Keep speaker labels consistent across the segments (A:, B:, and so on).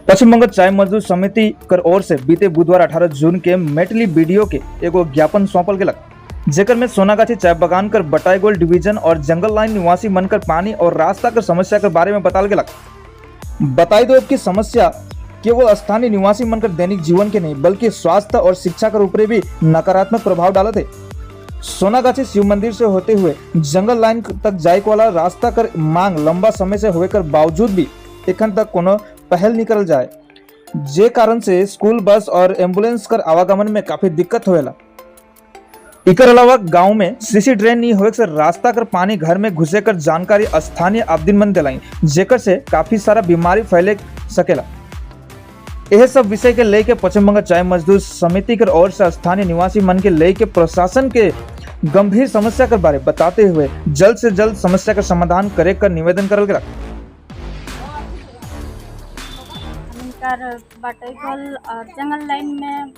A: पश्चिम बंगाल चाय मजदूर समिति कर ओर से बीते बुधवार 18 जून के मेटली बीडीओ के एगो ज्ञापन सौंपल गेलक, जेकर में सोनागाछी चाय बगान कर बटाईगोल डिवीजन और जंगल लाइन निवासी मन कर पानी और रास्ता कर समस्या के बारे में बताल गेलक। बताई दो कि समस्या केवल स्थानीय निवासी मन कर दैनिक जीवन के नहीं, बल्कि स्वास्थ्य और शिक्षा कर ऊपर भी नकारात्मक प्रभाव डालत है। सोनागाछी शिव मंदिर से होते हुए जंगल लाइन तक जाए वाला रास्ता कर मांग लंबा समय से होवे कर बावजूद भी एखन तक कोनो पहल निकल जाए, जे कारण से स्कूल बस और एम्बुलेंस कर आवागमन में काफी दिक्कत होवेला। इकर अलावा गांव में सीसी ड्रेन नहीं होवे से रास्ता कर पानी घर में घुसे कर जानकारी स्थानीय आबदिन मन दिलाई, जेकर से काफी सारा बीमारी फैले सकेला। यह सब विषय के लेके पश्चिम बंगाल चाय मजदूर समिति के ओर से स्थानीय निवासी मन के लेके प्रशासन के गंभीर समस्या के बारे बताते हुए जल्द से जल्द समस्या का समाधान करे कर निवेदन करल गया।
B: हमकर बटैगोल और जंगल लाइन में,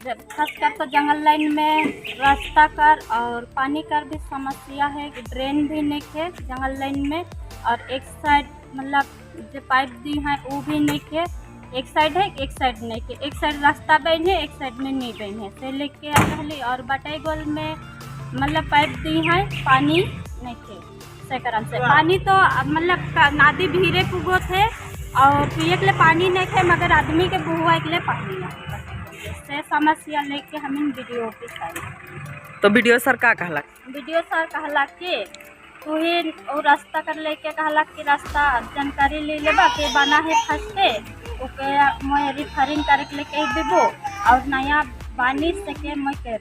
B: खासकर तो जंगल लाइन में रास्ता कर और पानी कर भी समस्या है। ड्रेन भी नहीं है जंगल लाइन में और एक साइड मतलब जो पाइप दी है, वो भी नहीं है। एक साइड है, एक साइड नहीं है। एक साइड रास्ता बन है, एक साइड में नहीं बन है, से लेके रहली। और बटैगोल में मतलब पाइप दी है, पानी नहीं है। से कारण से पानी तो अब मतलब नदी भीरे पुगोत है और पिए के लिए पानी नहीं है, मगर आदमी के बुआ के लिए पानी नहीं है। से समस्या लेके हम बीडीओ ऑफिस आए।
C: तो बीडीओ सर का कहला?
B: बीडीओ सर कहला कि तू ही और रास्ता कर लेके कहला कि रास्ता जानकारी ले लेबा के बना है फर्स्टे, ओके मैं रिफरिंग करे के लिए कह देबो और नया बानी सके मैं कर।